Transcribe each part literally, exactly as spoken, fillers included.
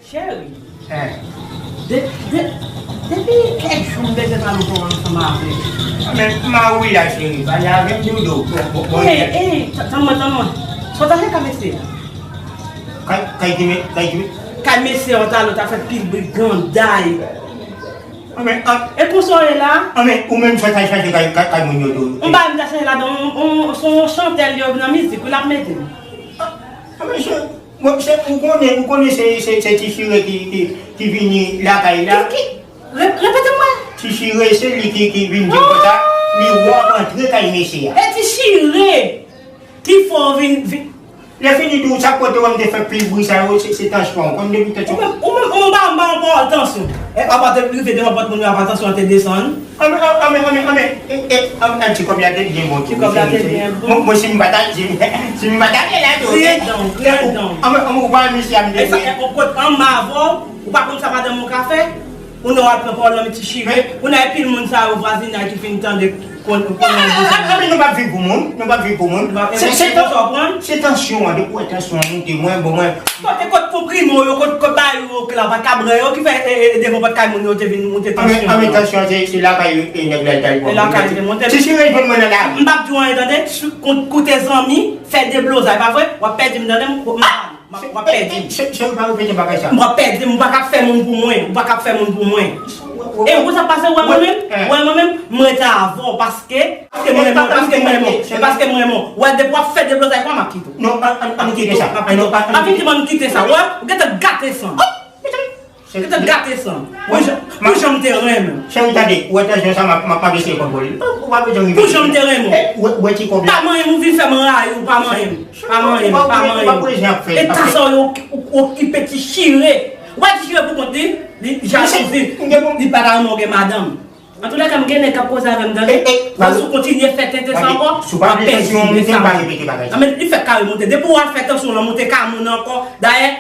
Cheri, de, de, depi kèk jou m bezwen pale yon pawòl ansanm avè w. Men, m a wi la, cheri, pale avè m, doudou. Bon, bon, bon. Ey, ey, tann mwen, tann mwen. Sa w t al fè kay mesye a? Kay, kay ki me, kay ki me? Kay mesye an, talè w t al fè pil briganday. Anben, an, e konsa w ye la? Anben, ou menm sa w t al chache kay, kay, kay moun yo tou. M pa menm t al chache ladan, on, on, se yon chantè li yo nan mizik, wi, l ap mete m. Anben, se, bon, se, ou konnen, ou konnen se, se, se Ti Chire ki, ki, ki vini lakay la. Ki, ki, re-, repete m wè. Ti Chire, se li ki, ki vin di m konsa, li wè w ap antre kay mesye a. E Ti Chire ki fè w vin, vin. Lè fini di w sa kote w wè m te fè pil bri sa yo, se, se tansyon. Konn depi tansyon. Ou menm, ou menm, ou menm, m pa, m pa yon pawòl tansyon. E apa te rive devan pòt moun yo, apa tansyon an te desann? Anben, anben, anben, anben, e, e, anben, ti kòb la te byen bon tou. Ti kòb la te byen bon. Bon, bon, si m pa ta, si, si m pa ta te la tou. Red dan, red dan. Anben, anben, ou pa wè misye a m te. E sa, e, ou kot anba avè w, ou pa konn sa madanm ou ka fè? Ou nan w al pran pawòl nan men Ti Chire, ou nan epil moun sa yo vwazinay ki fin tande kon, kon nan vwazinay. Anben, nou p ap viv pou moun, nou p ap viv pou moun. Se, se, se tansyon an, depi w wè tansyon an monte, mwen, bon, mwen. Kote, kote konprime w yo, kote, kote bagay yo, ke la vakabrè yo, ki fè, e, e, devan pòt kay moun yo te vin moute tansyon an. Anben, tansyon an, se, se lakay, e, nèg la, l t al pran. E lakay li te monte. Ti Chire jwenn mwen nan lari. M p ap di w anyen, tande, sou, kon, koute zanmi, fè deblozay, pa vre? W ap pèdi m, tande, m, m, M ap, w ap pèdi m. Cheri, pa repete bagay sa. M ap pèdi m, ou pa ka fè moun pou mwen, ou pa ka fè moun pou mwen. E ou konn sa k pase, ou wè mwen menm, ou wè mwen menm, m rete avè w paske, paske m renmen w, paske m renmen w, e paske m renmen w. Ou wè depi w ap fè deblozay kon m ap kite w. Non, an, an, an kite sa. M ap kite w, m ap kite w, m ap kite w, m ap kite w. An fin di mwen, m kite sa, ou wè, ou gentan gate san. Ou gentan gate san. Pou jan, pou jan m te renmen w. Cheri, tande, ou wè tansyon sa, m ap, m ap, m ap eseye kontwole l. Ou pa bezwen rive. Pou jan m te renmen w. Ou wè, ou wè ti kòb la. Pa manyen m, ou vin fè m rayi w, pa manyen m. Pa manyen m, pa manyen m. E ta sa w yo okipe Ti Chire. Ou wè Ti Chire pou kont li, li jalouzi, li pa ta renmen w gen madanm. Antoulèka, m gen nèg k ap koze avè m, tande. Mwen, si w kontinye fè tenten sa ankò, m ap pèdi m de sa. Anben, li fèk kare monte. Depi w al fè tansyon lan monte ka moun ankò. Dayè,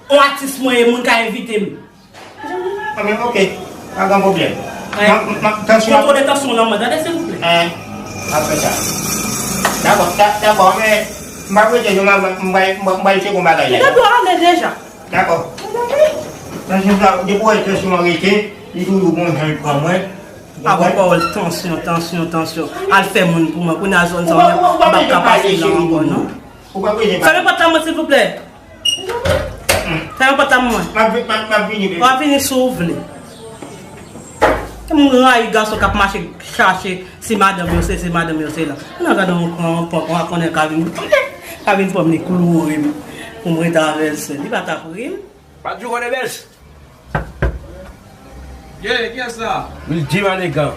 yon atis mwen ye, moun ka envite m. Anben, ok. Pa gen pwoblèm. M ap, m ap, tansyon. Kontwole tansyon lan mwen, tande, silvouplè. M ap fè sa. Dakò, da-, dakò, men m ap rete non, m ap, m pral, m pral, m pral tcheke yon bagay la. Li te dwe ale deja. Dakò. Tansyon sa, depi w wè tansyon an rete, li toujou gon jan l pran mwen. Ou konprann? Pawòl tansyon, tansyon, tansyon. Al fè moun pou mwen. Kounye a zòn sa, m p ap ka pase la ankò, non. Ou pa bezwen pale. Fèmen pòt la mwen, silvouplè. Fèmen pòt la mwen. M ap vi-, m ap, m ap vini, bebe. W ap vini si w vle. E moun rayi gason k ap mache chache si madanm yo se, si madanm yo se la. Nan gade yon, yon, yon, yon konnen ka vin, ka vin pran m, li kloure m pou m rete avè l sèl. Li pa t ap ri m. Patjou konnen bèl. Ye, kiyès la? Lil G Manigan.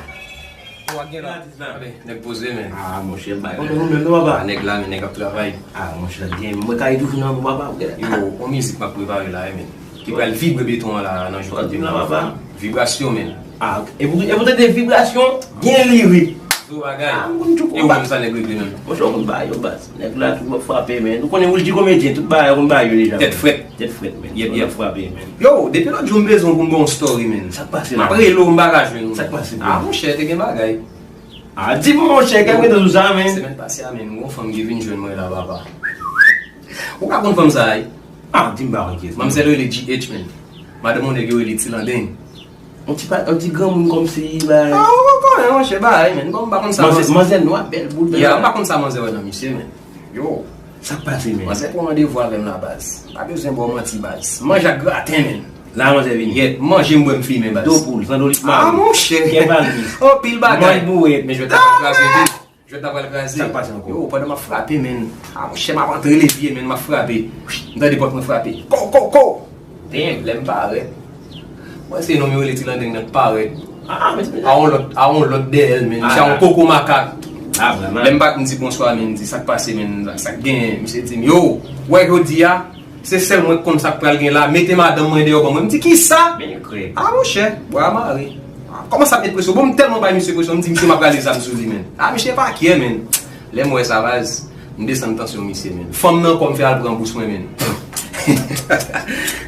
Ou pa gen la. Gade, nèg poze, men. Ah, monchè, bay. Konnen ou menm, non, papa? Ah, nèg la, men nèg ap travay. Ah, monchè, gen, mwen ka ri toujou nan ou, papa, ou gen. Yo, on mizik m ap prepare la, men. Ki pral vibre beton an la, nan jou ki vini la, papa. Vibrasyon, men. Ah, e pou, e pou tande vibrasyon, gen lirik. Gwo bagay. Ah, m konn tout. E ou menm sa nèg regle menm? Monchè, ou konn bagay yo, baz. Nèg la toujou ap frape, men. Ou konnen Wilky komedyen, tout bagay yo konn bagay yo deja. Tèt frèt. Tèt frèt, men. Yep, yep. Ap frape, men. Yo, depi lòt jou m bezwen w pou m ba w yon story, men. Sa k pase la? M ap rele w, m pa ka jwenn ou. Sa k pase, bro? Ah, monchè, te gen bagay. Ah, di m, monchè, kèk mete sou sa, men. Semèn pase a, men, yon fanm ki vin jwenn mwen la, papa. Ou ka konn fanm sa a, wi. Ah, di m pa konn kiyès. Manmzèl rele G H, men. Madanm yon nèg yo rele Ti Landeng. On ti pa, on ti granmoun kòmsi, bay. Ah, ou konnen, monchè, bay, men. Bon, m pa konn sa. Manzè, manzè nwa, bèl boul, bèl. Ya, m pa konn sa manzè wè nan misye, men. Yo. Sa k pase, men? Manzè pran randevou avè m la, baz. Pa bezwen ba w manti, baz. Manje ak graten, men. La, manzè vini. Yèt, manje, m bwè, m fimen, baz. Do poul, san do lit mari. Ah, monchè. Kè valmi. Anpil bagay. Manj bouwèt. Men jwèt la pral kraze tou. Jwèt la pral kraze. Sa k pase ankò? Yo, pandan m ap frape, men. Ah, monchè, m ap antre levye, men, m ap frape. M tande pòt mwen frape. Ko, ko, ko! Damn, lè m parèt. Mwen se nonm yo rele Ti Landeng nan k parèt. Ah, men se a yon lòt, a yon lòt dèyè l, men. Misye a yon koko makak. Ah, vrèman? Lè m bat, m di bonswa, men, m di sa k pase, men, sa k genyen. Misye di m, yo, wè jodi a, se sèl mwen k konn sa k pral gen la. Mete madanm mwen deyò ban mwen. M di, kisa? Men yo krèk. Ah, monchè, bwa mare. Ah, kòman sa met presyon? Bon, m tèlman bay misye presyon, m di, misye, m ap rale zam sou li, men. Ah, misye pa kyè, men. Lè m wè sa, baz, m desann tansyon misye, men. Fanm nan ankò, m fè al pran bous mwen, men.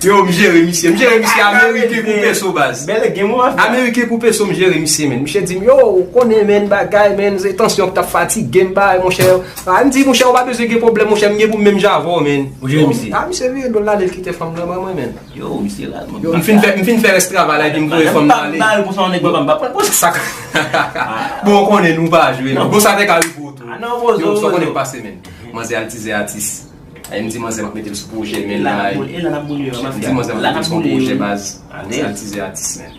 Yo, m jere misye. M jere misye ameriken pou peso, baz. Ameriken pou peso, m jere misye, menn. Misye di m, yo, ou konnen, menn, bagay, menn, se tansyon k t ap fatige m, bagay, monchè. A, m di, monchè, ou pa bezwen gen pwoblèm, monchè, m gen pou m menm jan avè w, menn. Ou jere misye? A, misye vire do l ale, l kite fanm nan ban mwen, menn. Yo, misye la, mwen. Yo, m fin fè, m fin fè rès travay la, epi m voye fanm nan ale. Sa k... Bon, ou konnen, nou pa jwe, non. Bon, sa te ka rive w tou. Yo, sa w konnen k pase, menn. Manzè al tizè atis. Ay, m di manzè m ap mete l sou pwojè, menn, bay. M di manzè m ap mete l sou pwojè, baz. Manzè al tizè atis, menn.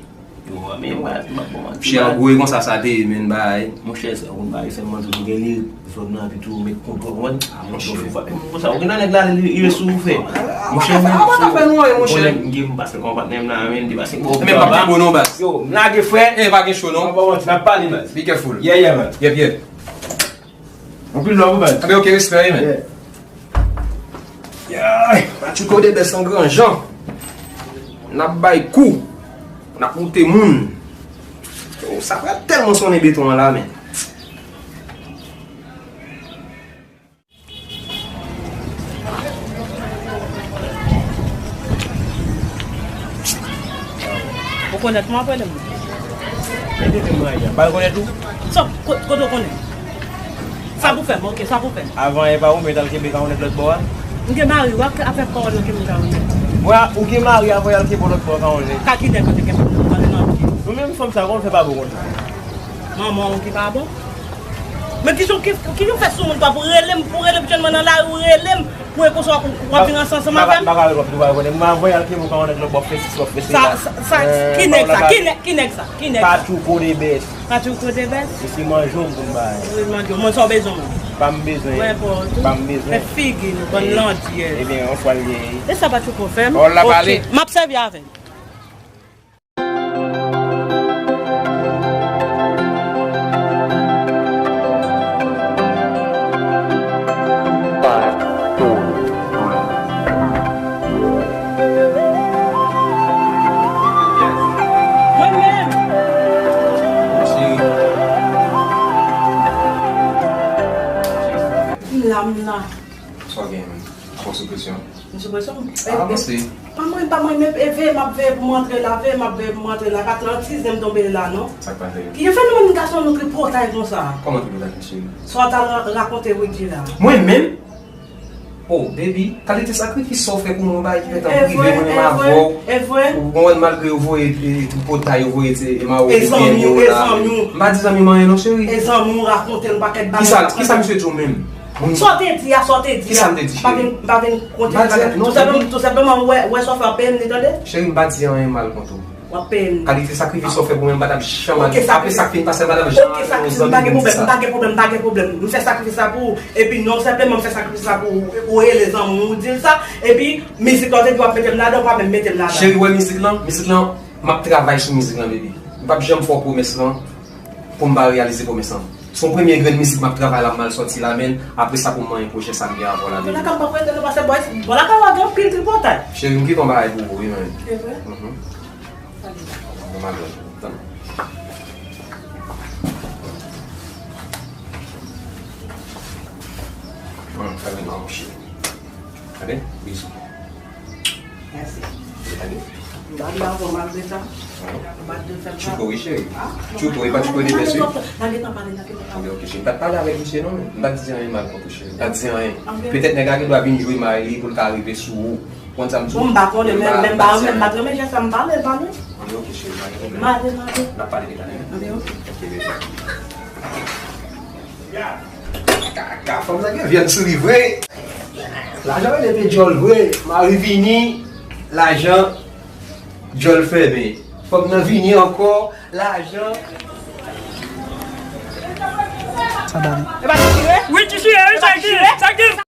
Yo, men, m ap bon manti. Chè, gwo e konsa sa te ye, menn, bay. Monchè, sa konn bay, sèlman tou gen li, zòn nan, epi tou, met kontwòl, konprann? A, monchè. Konsa, ou gen nan nèg la, li rive sou ou fè. Monchè, men, ou pa ka fè nou anyen, monchè. M gen m pase kòm patnè m nan, men, li pase bon. Men m ap gen bon non, baz. Yo, m lage, frè. E, pa gen cho, non. M ap pale, baz. Be careful. Yeah, yeah, man. Yep, yep. Anpil love, baz. Anben, ok, respè, wi, men. Yeah. Yeah. Patchouko de bès an gran jan. N ap bay kou. N ap moute moun. Oh, sa pral tèlman sonnen beton an la, men. Ou konèt mwen ap rele m? Mete di m rayi a. M pa rekonèt ou. Sa, ko-, kote w konnen? Sa pou fè m, ok, sa pou fè m. Avan yè pa ou, men t al kenbe kawonèt lòt bò a. M gen mari, w ap fè kawonèt kenbe kawonèt. Mwen, ou gen mari avan y al kenbe lòt bò kawonèt. Ka ki nèg ou te kenbe? Mande nan ki. Nou menm fanm sa, kòman fè pa bon konsa? Manman w ki pa bon? Men ki jan, ki, ki jan w fè sou moun, pa pou rele m, pou rele m, jwenn mwen nan lari, ou rele m, pou e konsa w ap vin ansanm avè m? M pa ka rele w ap tou pa rekonèt. Mwen, avan y al kenbe w kawonèt lòt bò, fè sis w ap fè sila. Sa, sa, ki nèg sa? Ki nèg, ki nèg sa? Ki nèg sa? Patchouko de bès. Patchouko de bès? E se manje w pou m bay. Wi, manje w. Mwen sa w bezwen mwen? Pa m bezwen. Mwen pou w tou. Pa m bezwen. Fè figi nou, bann landyè. Ebyen, yon fwa l ye. E sa Patchouko fè m? Ò, l ap ale. Ok, m ap sèvi avè l. Mwen menm. M la, m la. Sa w genyen menm? Ou sou presyon? M sou presyon? A, avanse. Pa mwen, pa mwen, men e veye m ap veye pou m antre la, veye m ap veye pou m antre la. Kat lan tizè m tonbe la, non. Sa k pase? Ki fè nou menm gason nou tripotay konsa? Kòman tripotay, cheri? Sa w t al ra-, rakonte Widy la. Mwen menm? Oh, baby, kalite sakrifis sa w fè pou mwen, bagay ki gentan prive mwen menm avè w. E vre, e vre. Ou konprann, malgre yo voye, e, tripotay, yo voye, e, Mawon, e zanmi w, e zanmi w. M pa di zanmi m anyen non, cheri. E zanmi w rakonte l yon pakèt bagay. Kisa, kisa misye di w menm? Sa w te di a, sa w te di a. Kisa m te di, cheri? M pa vin, m pa vin konte bagay. Tou senpleman, tou senpleman, ou wè, ou wè sa w fè, w ap peye m li, tande? Cheri, m pa di anyen mal kont ou. W ap peye m li. Kalite sakrifis sa w fè pou mwen, m pa t ap janm ale. Apre sa k fin pase, m pa t ap janm ale yon zanmi pou sa. Ok, sakrifis, m pa gen pwoblèm, m pa gen pwoblèm, m pa gen pwoblèm. M fè sakrifis sa pou ou. Epi non senpleman m fè sakrifis sa pou ou, ou rele zanmi w, ou di l sa. Epi mizik la, w te di w ap mete m ladan, ou pa menm mete m ladan. Cheri, w wè mizik lan? Mizik lan, m ap travay sou mizik lan, baby. M p ap janm fè w pwomès lan pou m pa reyalize pwomès lan. Se yon premye grenn mizik m ap travay la, m al sòti la, men apre sa pou m manyen pwojè sa m gen avè w la, baby. Bon, lakay m p ap rete non, paske bò, bò lakay ou a gen anpil tripotay. Cheri, m kite yon bagay pou ou, wi, men. Se vre? Mhm. Bon, m al jwenn ou. Tann. Hum, fè vin la, mon cheri. Gade, bizou. Mèsi. Gade. M pa di ankò malgre sa. Hum. M pa di fè m sa. Tchouko, wi, cheri. Ah, tchouko, e pa tchouko de bès, wi. Nan gen tan pale, nan gen tan pale. Ok, ok, cheri. M pa t pale avèk misye, non, men. M pa t di anyen mal kont ou, cheri. M pa t di anyen. Anpil. Petèt nèg la gen dwa vin jwe may li pou l ka rive sou ou. Konn sa m di w? Bon, m pa konnen, men, men m pa, men m pa t renmen jan sa m pale, pale. Anben, ok, cheri, pa gen pwoblèm. Mande, mande. N ap pale de talè. Anben, ok. Ok, bebe. Ka, ka, fanm nan gen vyann sou li vre. Lajan rele pe djòl vre. Mari vini, lajan djòl fèmen. Fanm nan vini ankò, lajan. Sa ba li. E pa ti chire? Wi, ti chire, wi, sa ki, sa ki.